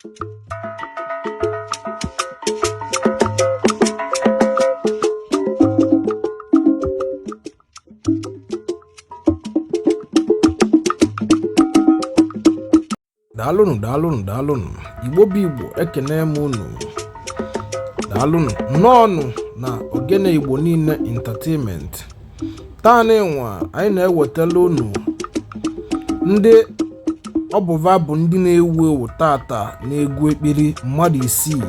Daalụnụ, daalụnụ, daalụnụ. Igbo bụ Igbo, ekene m unu. Daalụnụ, nnọọnụ na Ogene Igbo Niile Entertainment. Taa nwa anyị na-ewetala unu ndị ọ bụ va bụ ndị na-ewu ewu tata na-egwu ekpiri mmadụ isii.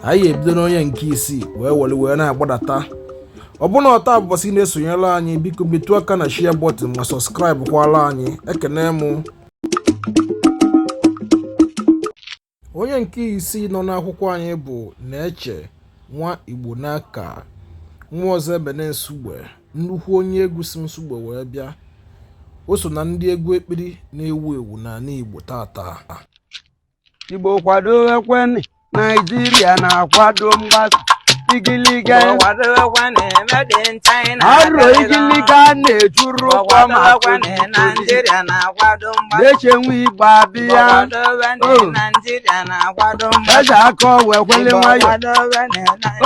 Anyị ebido n'onye nke isii wee were wee na-agbadata. Ọ bụ na ọ taa bụ ụbọchị ị na-esonyere anyị, biko metụ aka na share button ma subscribe kwala anyị. Ekene m. Onye nke isii nọ n'akwụkwọ anyị bụ Na-eche nwa Igbo n'aka, nwa Ọzọemena Nsugbe, nnukwu onye egwu si Nsugbe wee bịa. O so na ndị egwu ekpiri na-ewu ewu n'ala Igbo tata. Igbo kwadowekweni, Naijiria na-akwado mgbasa igiliga. Arụ igiliga na-ejuru ụkwụ ma na-eche nwa Igbo abịa. Eze aka wee kwele nwayọ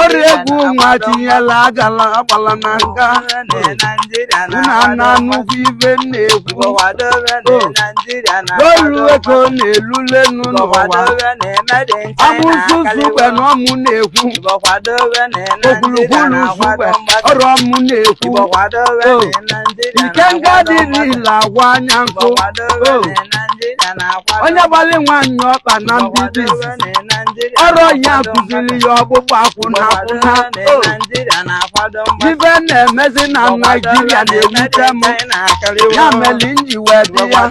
ọrụ egwu nwa tinyela agala agbala na nga unu na nnukwu ibe na-ekwu olu ego na-elulenu n'ụwa amụsụ sugbe na ọmụ na-ekwu okwulukwulu sugbe ọrụ ọmụ na-ekwu ikenga dị n'ile agwa anya nkụ onye gbalị nwaanyị ọkpa na mbido izizi ọrụ ya kụziri ya ọgbụgba akwụna akwụna. Ife na-emezi na Naijiria na-ewute m, ya mere m ji wee dị ya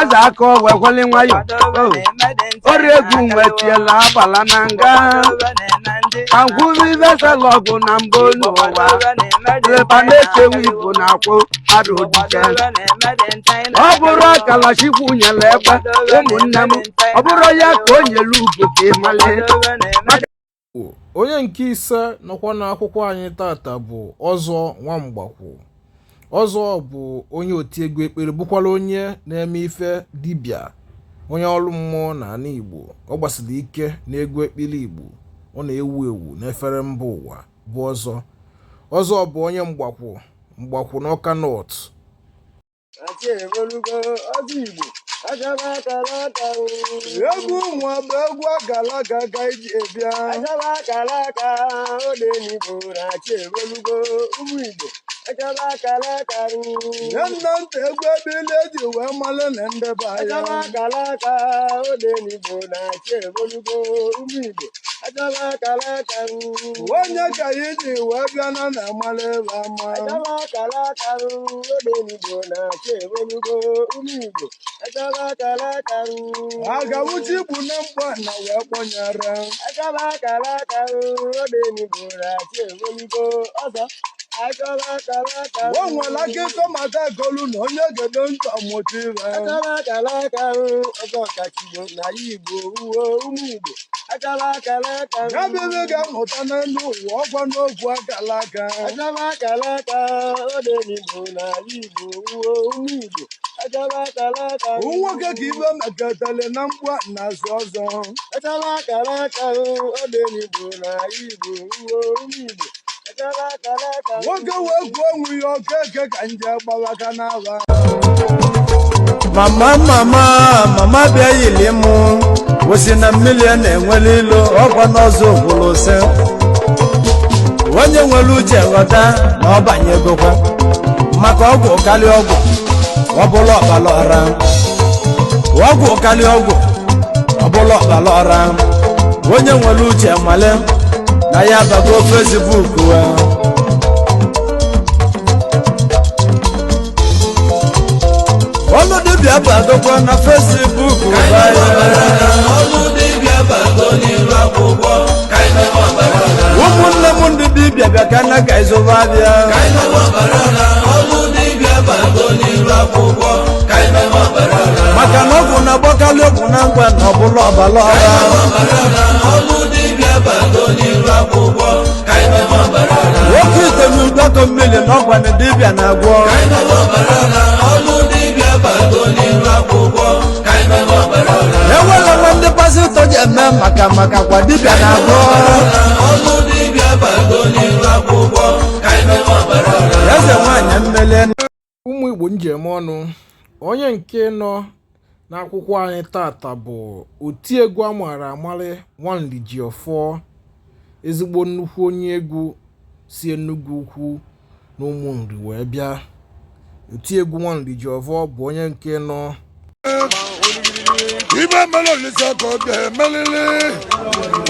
eze aka wee kweli nwayọ ọrụ egwu nwetiela agbala na nga ka nkwuru ife sela ọgụ na mbụ n'ụwa leba na-echewu Igbo na-akwụ arụ dike. Ọ bụrụ akala Chukwu nyere egbe ụmụnne m, ọ bụrụ ya ka o nyere ugo ka ịmale. Onye nke ise nọkwa n'akwụkwọ anyị tata bụ Ọzọ Nwamgbakwu. Ọzọ bụ onye otiegwu ekpere, bụkwara onye na-eme ife dibịa, onye ọrụ mmụọ n'ala Igbo. Ọ gbasiri ike n'egwu ekpere Igbo. Ọ na-ewu ewu n'efere mba ụwa bụ Ọzọ. Ọzọ bụ onye Mgbakwu, Mgbakwu n'Ọka North. Egwu nwa bụ egwu akala aka ka iji bịa. Nne nna nta egwu ebile eji wee male na ndị be anyị. Onye ka anyị ji wee bịa na na-amala ebe ama. Agawuchi bụ na mgba na wee kpọnyere. O nwere akụkọ maka egolu na onye gedo ntọ mụta ibe. Ya bụ ibe ga-amụta n'elu ụwa ọkwa n'okwu akala aka. Nwoke ka ibe mekọtara na mkpu na-azụ ọzọ. Nwoke wee kwuo onwe ya okeke ka nje gbawaka n'aba. Mama, mama, mama, bịa yili mụ kwụsị na mmiri a na-enwere ilu ọkwa n'ọzọ kwuru sị onye nwere uche ghọta na ọ banyegokwa maka ọgwụ karịa ọgwụ ọ bụla ọbara ọra, ọgwụ karịa ọgwụ ọ bụla ọbara ọra. Onye nwere uche male na ya bago Facebook wa. Ọlụ dibịa badokwa na Facebook. Ụmụnne m ndị dibịa, bịa ka na ka ịzụba abịa. Maka na ọgwụ na-agbakarị ọgwụ na ngwa na ọbụla ọbara ọra. Nwoke ite na ụdọkọ mmiri na ọgwa na dibịa na-agwọ. dibịa na-agwọ. Eze nwanyị mmele. Ụmụ Igbo njem ọnụ, onye nke nọ n'akwụkwọ anyị tata bụ otiegwu a maara amarị Nwanlijiọfọ, ezigbo nnukwu onye egwu si Enugu Ukwu na Ụmụnri wee bịa. Otiegwu Nwanlijiọfọ bụ onye nke nọ. Ibe mere Olise ka ọ ga-emelili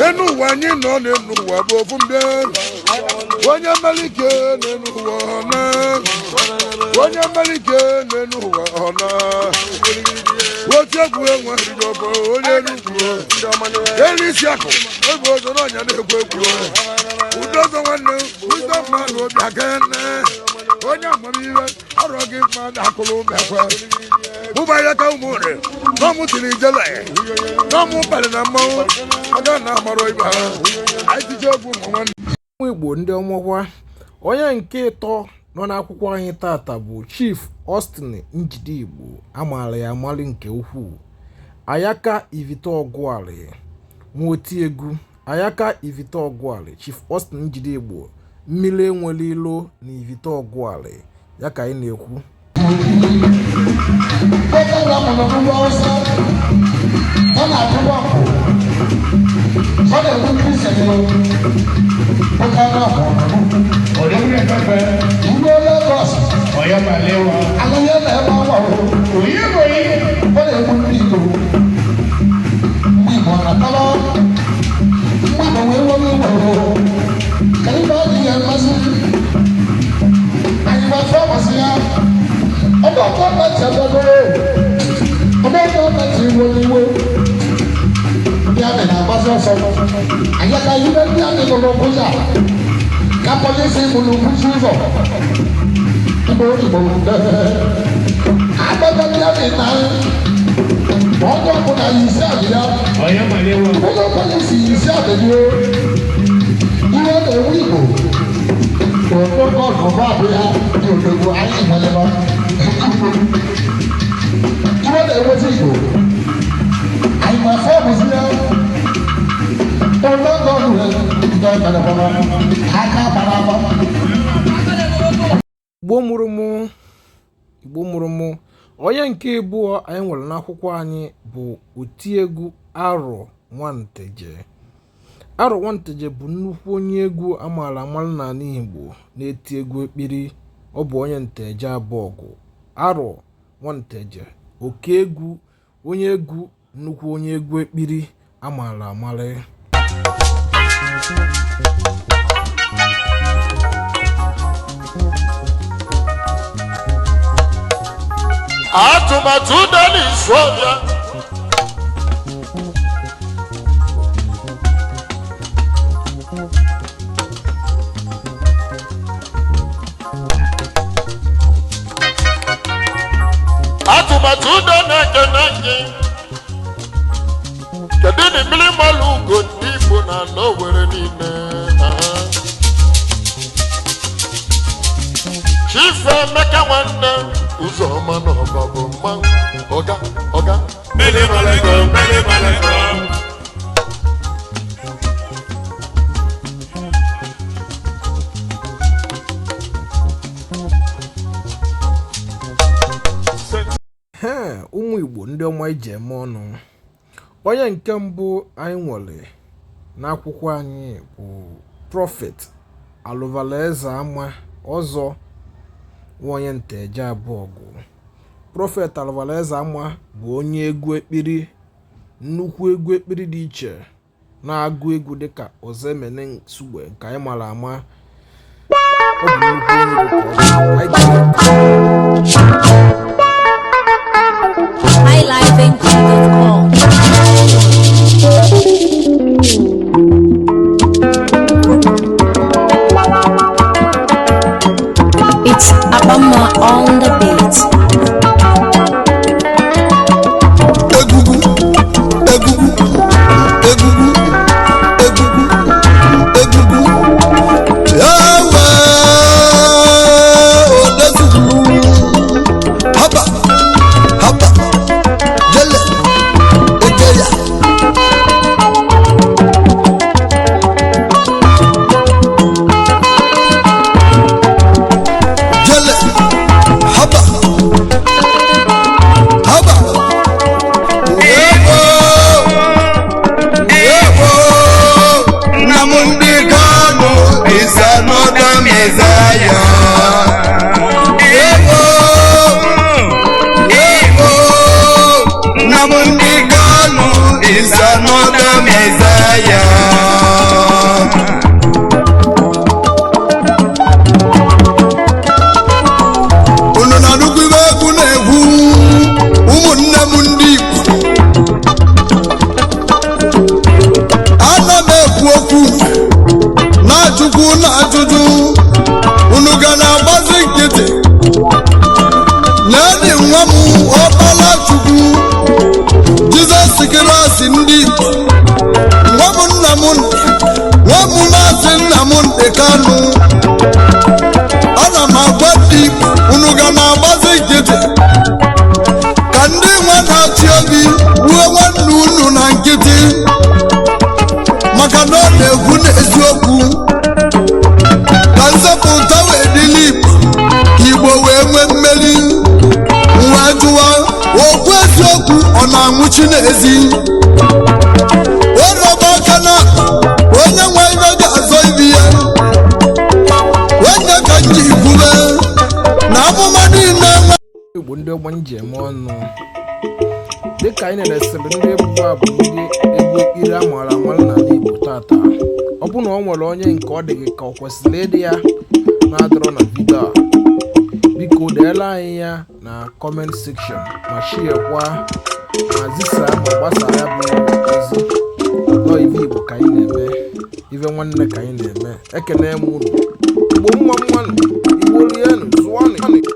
enu ụwa anyị nọ n'enu ụwa bụ ofu mbịa. Onye melike n'enu ụwa ọ na, onye melike n'enu ụwa ọ na. Otu egwu enwe bụ onye Enugwu elu isi akụ ebe ọzọ n'ọnya na-ekwu ekwu udo ọzọ nwanne ụzọ mmadụ obi akene onye amamihe ọrọ gị mmadụ akụrụ mekwe ụba ya ka ụmụ nri n'ọmụ tiri ijele n'ọmụ balị na mmanwụ aga na amarọ ibe ha anyị tije egwu ụmụ nwanne. Ụmụ Igbo ndị ọmụkwa, onye nke ịtọ nọ n'akwụkwọ anyị tata bụ Chief Austin Njidigbo, amaara ya amalị nke ukwuu, Ayaka Ivite Ọgụalị, nwa otiegwu Ayaka Ivite Ọgụalị. Chief Austin Njidigbo, mmiri enwere ilo na Ivite Ọgụalị ya ka anyị na-ekwu. Boko Haram nọ n'ugwu Awụsa, ọ na-atụ bọmbụ, ọ na-egbu Kristian o. Boko Haram nọ n'ugwu. Igbo Lagos, ahụhịa na-ebe awa o. Ọ na-egbu ndị Igbo. Ndị Igbo na-ataba, ndị Igbo wee were iwe o. Ka ibe adịghị amasị anyị ma fọ amasị ya. Ọmọ ọkọ láti agbagoro, ọmọ ọkọ láti iwo iwo. Ndị amị na-agbazi ọsọ. Anyị ka ibe ndị amị nọ n'Abuja ka polisi gburu kwụsị ụzọ. Igbo Igbo agbata ndị amị na onye ọbụla yi isi abị ya, onye polisi yi isi abị ya. Ihe na-ewu Igbo òtún bá abụ ya dị odogwu anyị nwere nọ. Ihe na-eweta Igbo anyị ma fọmụzi ya ọlọ́gọ́rù rẹ̀ ndị ọ̀tàlẹ̀kọ̀rọ̀ aka gbara agba. Igbo mụrụ mụ, Igbo mụrụ mụ, onye nke ịbụọ anyị nwere n'akwụkwọ anyị bụ otiegwu Arọ Nwanteje. Arọ Nwanteje bụ nnukwu onye egwu amaara amara n'ala Igbo na-eti egwu ekpiri. Ọ bụ onye Nteje Abọgụ. Arọ Nwanteje, oke egwu, onye egwu, nnukwu onye egwu ekpiri amaara amara. Atụmatụ Denis Ọbịa atụmatụ udo na-eke na-eke kedu na mmiri mmalụ ugo ndị Igbo na ala Owerri niile. Aha. Chief Emeka nwanne Ụzọma na ọba bụ mmanwụ ọga ọga. Mele malego, mele malego. Ee, ụmụ Igbo ndị ọma iji eme ọnụ, onye nke mbụ anyị nwere n'akwụkwọ anyị bụ Prophet Alụvalaeze Ama ọzọ, nwa onye Nteje Abọgụ. Prophet Alụvalaeze Ama bụ onye egwu ekpiri, nnukwu egwu ekpiri dị iche, na-agụ egwu dịka Ozemene Nsugbe nke anyị mara ama. Ọ bụ nnukwu onye egwu ka ọ bụ. Anyị ga- highlifeng.com. It's Abama on the beat. Egugu, egugu, egugu, egugu, egugu, ewe odezulu. Haba haba jele. Nnamdi Kanu is another Messiah. Unu na-anụkwu ibe egwu na-egwu, ụmụnne m ndị Igbo. Ana m ekwu okwu na-ajụkwu na ajụjụ. Unu ga na-agbazi nkịtị naanị. Nwa m, ọkpala Chukwu Jizọs Kraịst ndị Igbo, nwa m, nna m, nwa m, maazị Nnamdị Kanụ, ana m agwa ndị Igbo, unu ga na-agbazi nkịtị ka ndị nwa na-achị obi gbuo nwanne unu na nkịtị, maka na ọ na-ekwu n'eziokwu ka nzọpụta wee dị n'Igbo, ka Igbo wee nwee mmeri. Wee jụwa, okwu eziokwu ọ na-anwụchi n'ezi orọba aka na onye nwe ibe ga-azọ ibi ya? Onye ka m ji kwube na amụma niile nwe Igbo ndị ọgbọ nji eme ọnụ, dịka anyị na-eresịrị ndị egwu a bụ ndị egwu ekpiri amaara amara n'ala Igbo tata. Ọ bụ na ọ nwere onye nke ọ dị gị ka ọ kwesịrị ịdị ya na-adọrọ na video a, biko deela anyị ya na comment section, ma sharekwa, ma zisaa, ma gbasaa ya bụ ozi. Nọ ive Igbo ka anyị na-eme, ive nwanne ka anyị na-eme. Ekene m unu.